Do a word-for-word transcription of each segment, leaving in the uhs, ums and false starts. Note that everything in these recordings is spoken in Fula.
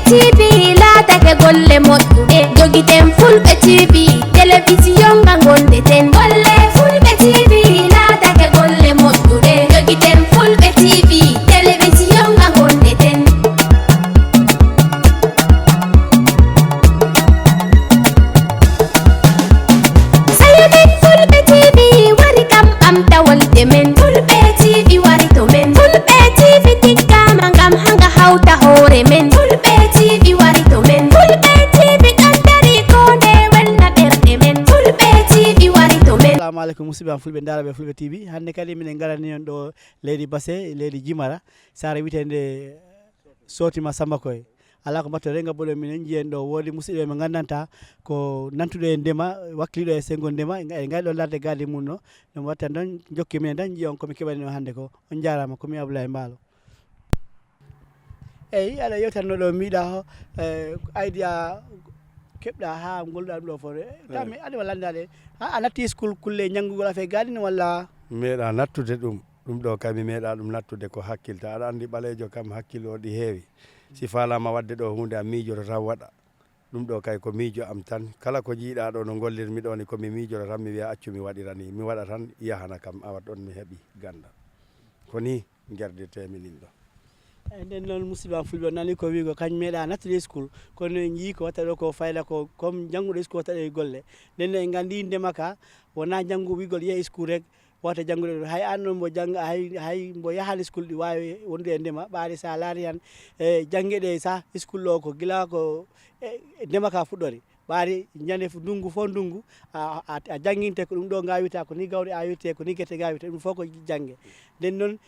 T V laatake golle moƴƴuɗe, jogiten Fulɓe T V, telewisiyon nga ngonɗen. Golle Fulɓe T V laatake golle moƴƴuɗe, jogiten Fulɓe T V, telewisiyon nga ngonɗen. Sayo men Fulɓe T V wari kam ɓamta wolde men. Fulɓe T V wari to men. Fulɓe T V tiggama ngam hanga hawta hoore men. Fulɓe T V wari to men. Fulɓe T V ɗon dari ko nde welna ɓerɗe men. Fulɓe T V wari to men. Assalamu aleykum, musidɓe am Fulɓe, ndaaraɓe Fulɓe T V. Hannde kadi minen ngarani on ɗo leydi Basse, leydi Jimara, saare wiyeteende Sootima Samba Koye. Alaa ko mbaɗtoɗen, ngam mboɗo minen njiyen ɗo woodi musidɓe ɓe nganndantaa ko nantuɗo e ndema, wakkiliɗo e senngo ndema, e ngay ɗo ladde gaadi mum no. Ɗum watta tan jokki minen tan njiyon ko mi keɓani on hannde ko. On njaaraama, ko mi Abdoulaye Mbaalo. Eyi, aɗa yewtanno ɗo mbiɗa ho, eh, idea keɓɗa haa ngolɗa ɗum ɗo fof. Tami aɗa waɗa lanndaade, ha, a natti school kulle njanngugol affaire gaadi ni walla? Mi meeɗa nattude ɗum. Ɗum ɗo kay mi meeɗa ɗum nattude ko hakkilta. Aɗa anndi ɓaleejo kam hakkil o ɗi heewi. Si faalaama waɗde ɗo huunde a miijoto tan waɗa. Ɗum ɗo kay ko miijo am tan. Kala ko njiiɗa ɗo no ngollirmi ɗo ni ko mi miijoto tan mi wiya accu mi waɗira ni. Mi waɗa tan yahana kam awa ɗon mi heɓi ganndal. Ko ni ngerdirte minin ɗo. Eyi, nden noon musidɓe am Fulɓe on nani ko wiigo kañum meeɗa nattude school. Kono en njii ko watta ɗo ko fayda ko comme jannguɗo school watta ɗo e golle. Nden noon en nganndi ndema ka wona janngu wiigol yeehe school rek. Wata janngude ɗo. Hay an ɗon mbo jannga, hay, hay mbo yahani school ɗi waawi wonde e ndema. Ɓaade so a laari han, e jannge ɗe sah school ɗo ko gila ko, e, e ndema ka fuɗɗori. Ɓaade ñande fof, ndunngu fof ndunngu, a, a, a jannginte ko ɗum ɗo ngaawirta, ko ni gawri awirte, ko ni gerte ngaawirte, ɗum fof ko jannge. Nden noon,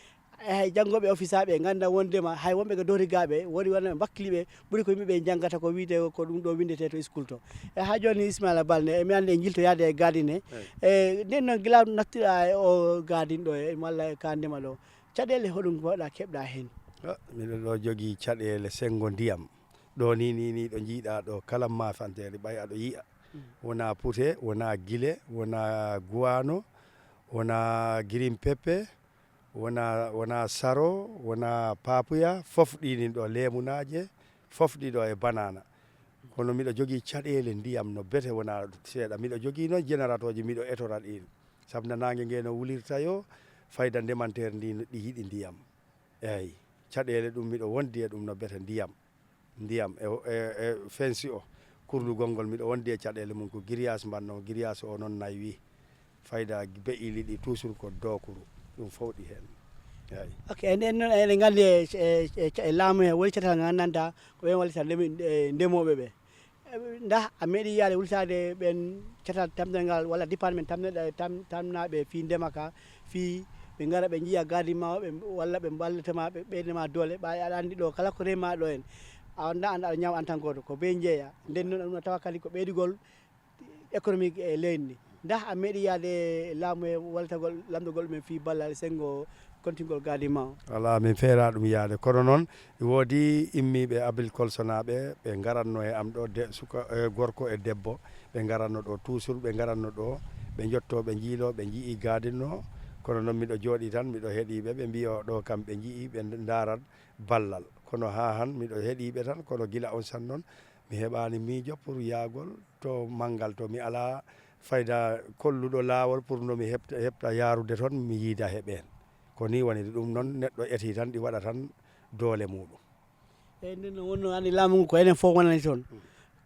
e hay janngooɓe ofisaaɓe ngannda wondema hay wonɓe ko dohrigaaɓe, woni wona mbakkiliiɓe, ɓuri ko yimɓe ɓe njanngata ko wiide ko ɗum ɗo winndetee to school to. E haa jooni Ismaila Balde, e mi anndi e njilto yaade e gaadine. Eyi. E nden noon gila nattuɗa e o gaadin ɗo e malla e ka ndema ɗo, caɗeele hoɗum mbaɗa keɓɗa heen? Ah, miɗo ɗo jogii caɗeele senngo ndiyam. Ɗo ni, ni, ni ɗo njiiɗa ɗo kala maafanteeri ɓay aɗo yi'a. Mm. Wona pute, wona gile, wona guwaano, wona green pepper, wona, wona saro, wona papuya, fof ɗinin ɗo leemunaaje, fof ɗi ɗo e banana. Kono miɗo jogii caɗeele ndiyam no bete wona seeɗa. Miɗo jogii noon jeneratooji, miɗo etora ɗin. Sabu no naange nge no wulirta yo, fayda ndemanteeri ndi no ɗi yiɗi ndiyam. Eey, caɗeele ɗum miɗo wondi e ɗum no bete ndiyam. Ndiyam e, e, e fensi o, kurlugol ngol miɗo wondi e caɗeele mum ko giriyas mbanno, giriyas o noon nayi wi. Fayda be'ili ɗi toujours ko dookuru, ɗum fof ɗi heen. Eey. Ok, en, en noon eɗen nganndi e, e, e, e laamu he woni catal ngal nganndantaa ko ɓen wallita ndemi-, e, ndemooɓe ɓe. Ndah a meeɗi yiyaade wultaade ɓeen catal tamndangal walla département tamneɗa-, tam-, tamnaaɓe fii ndema ka, fii ɓe ngara ɓe njiya gaadi ma o, ɓe, walla ɓe mballita ma, ɓe ɓeyda ma doole, ɓay aɗa anndi ɗo kala ko remaa ɗo en, a annda, annda aɗa ñaawa en tant que gooto, ko bee njeeya. Nden noon, ɗum no tawa kadi ko ɓeydugol économique e leydi ndi. Ndah a meeɗi yaade laamu e wallitagol, lamndogol ɗumen fii ballal senngo kontingol gaadi ma o? Alaa, min feeraa ɗum yaade. Kono noon, e woodi immiiɓe Abricole Sonaaɓe, ɓe ngaratno e am ɗo, de-, suka, e gorko e debbo, ɓe ngaratno ɗo toujours, ɓe ngaratno ɗo, ɓe njotto, ɓe njiilo, ɓe njii gaadinno. Kono noon, miɗo jooɗii tan, miɗo heɗii ɓe, ɓe mbiyo ɗo kam ɓe njii, ɓe ndaarat ballal. Kono haa han, miɗo heɗii ɓe tan, kono gila on san noon, mi heɓaani miijo pour yaagol to manngal to mi alaa fayda kolluɗo laawol pour no mi heɓta, heɓta yaarude toon, mi yiida he ɓeen. Ko nii woniri ɗum noon, neɗɗo etii tan, ɗi waɗa tan doole muuɗum. Eyi, nden noon wonno anndi laamu ngu ko enen fof wonani toon.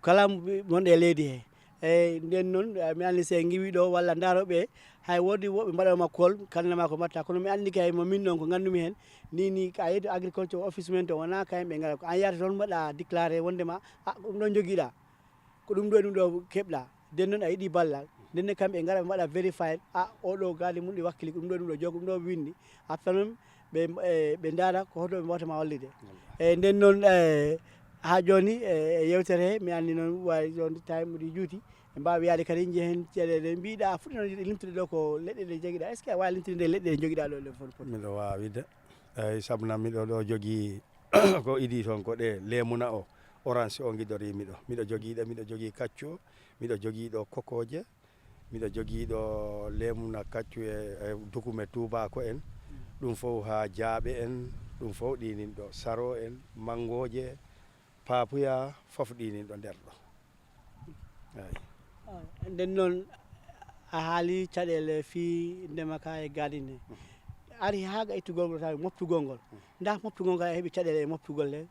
Kala wonɗo e leydi he. Eyi, nden noon, eh, mi anndi so en ngiwii ɗo walla ndaarooɓe, hay woodi woɓɓe mbaɗooɓe ma kool, kalna ma ko mbaɗta. Kono mi anndi kay mo min noon ko nganndumi heen, ni, ni ka yeeto agriculture office men to wonaa kayen ɓe ngara. Ko an yahata toon mbaɗa déclaré wonde ma, a, ko ɗum ɗo njogiɗa. Ko ɗum ɗo e ɗum ɗo keɓɗa. Nden noon a yiɗi ballal. Nden noon kamɓe ngara ɓe mbaɗa vérified. A, oɗo gaadi mum ɗi wakkili ko ɗum ɗo e ɗum ɗo jogo, ɗum ɗo winndi. A fanan ɓe, e, ɓe ndaara ko hoto ɓe mbawta ma wallude. E, nden noon, e, haa jooni, e, e yewtere he, mi anndi noon waawi jooni time ɗi juuti. Ɓe mbaawi yaade kadi njehen ceeɗeele. Mbiɗa a fuɗɗino limtude ɗo ko leɗɗe ɗe njogiɗa. Est-ce que a waawi limtude nde leɗɗe ɗe njogiɗa ɗo ɗe fof? Miɗo waawi de. Eyi, sabu nan miɗo ɗo jogii ko idii toon ko ɗe lemuna o, orange o ngidoriimi ɗo. Miɗo jogii ɗe, miɗo jogii kaccu o, miɗo jogii ɗo kokooje, miɗo jogii ɗo lemuna kaccu e, e dukume tuubaako en. Ɗum fof haa jaaɓe en, ɗum fof ɗinin ɗo. Saro en, manngooje, Papuya fof ɗinin ɗo nder ɗo. Eyi. Nden noon a haali caɗeele fii ndema ka e gaadine. Ari haa ga ittugol ngol tawi moftugol ngol. Ndaa moftugol ngal a heɓi caɗeele e moftugol nde.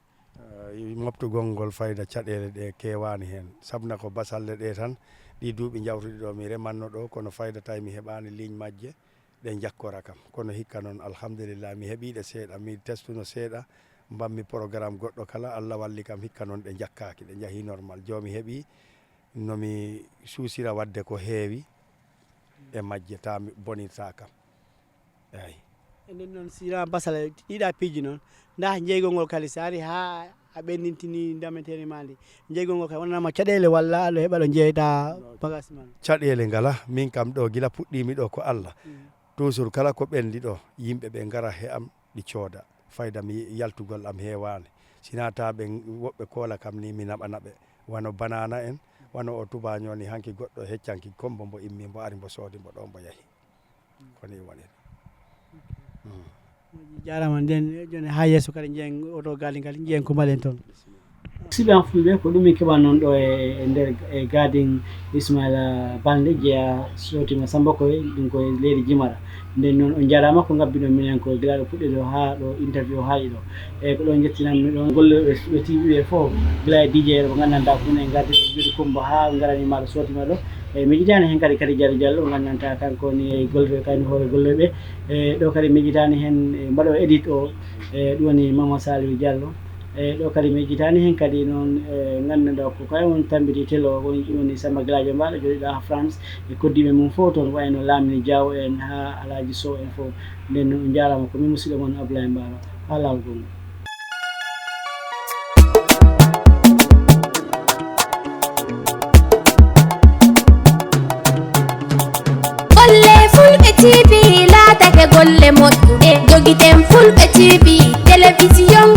Moftugol ngol fayda caɗeele ɗe keewaani heen, sabna ko basalle ɗe tan, ɗi duuɓi njawtuɗi ɗo mi remanno ɗo, kono fayda tawi mi heɓaani ligne majje, ɗe njakkora kam. Kono hikka noon, alhamdulillah, mi heɓii ɗe seeɗa, mi testuno seeɗa, mbammi programme goɗɗo kala, Allah walli kam, hikka noon ɗe njakkaaki, ɗe njahii normal. Joomi heɓii no mi suusira waɗde ko heewi e majje, taa mi bonirtaa kam. Eey. E nden noon, si na basala ɗiɗa piiji noon, ndaa jeygol ngol kadi, so ari haa a ɓenndintini ndameteeri ma ndi, jeygol ngol kadi wonanama caɗeele walla aɗo heɓa ɗo jeeyta bagage ma? Caɗeele ngala, min kam ɗo gila puɗɗiimi ɗo ko Allah. Toujours kala ko ɓenndi ɗo, yimɓe ɓe ngara he am ɗi cooda. Fayda mi yaltugol am heewaani. Si na taa ɓe woɓɓe koola kam ni mi naɓa naɓe. Wano banana en, wano o tubaaño ni hanki goɗɗo heccanki kombo mbo immi mbo ari mbo soodi mbo ɗo mbo yahi. Ko ni woni. Jaarama nden joni haa yeeso kadi njiyen oto gaali ngal njiyen ko mbaɗen toon. Siɓe am fulɓe ko ɗum min keɓan noon ɗo e nder e gadin Ismaila Balde jeeya sootima Samba Koye ɗum koye leydi Jimara. Nden noon on njaaraama ko ngabbiɗon minen ko gila ɗo puɗɗe ɗo haa ɗo interview haaɗi ɗo. Eyi ko ɗo njettinanmi ɗon gollooɓe ɓe T V ɓe fof gila e D J ɓe nganndanɗaa ɗum en ngardi ɗo Jodi Kumba haa ɓe ngarani ma ɗo sootima ɗo. Eyi mi yiɗaani heen kadi kadi Jari Diallo mo nganndanɗaa kanko ni e gollooɓe kayni hoore gollooɓe. E ɗo kadi mi yiɗaani heen e mbaɗo edit o e ɗum woni Mama Saliou Diallo. E ɗo kadi mi yejjitaani heen kadi noon e ngannduɗaa ko kay on tammbiti telo woni ɗum woni Samba Gladio Mbaɗo jooɗiɗo ha France e koddiiɓe mum fof toon wayno Lamine Diaw en ha Alaji Sow en fof. Nden noon on njaaraama ko min musidɗo mon Ablaye Mbaɗo ha laawol gongol. Golle Fulɓe T V laatake golle moƴƴuɗe. Jogiten Fulɓe T V, telewisiyon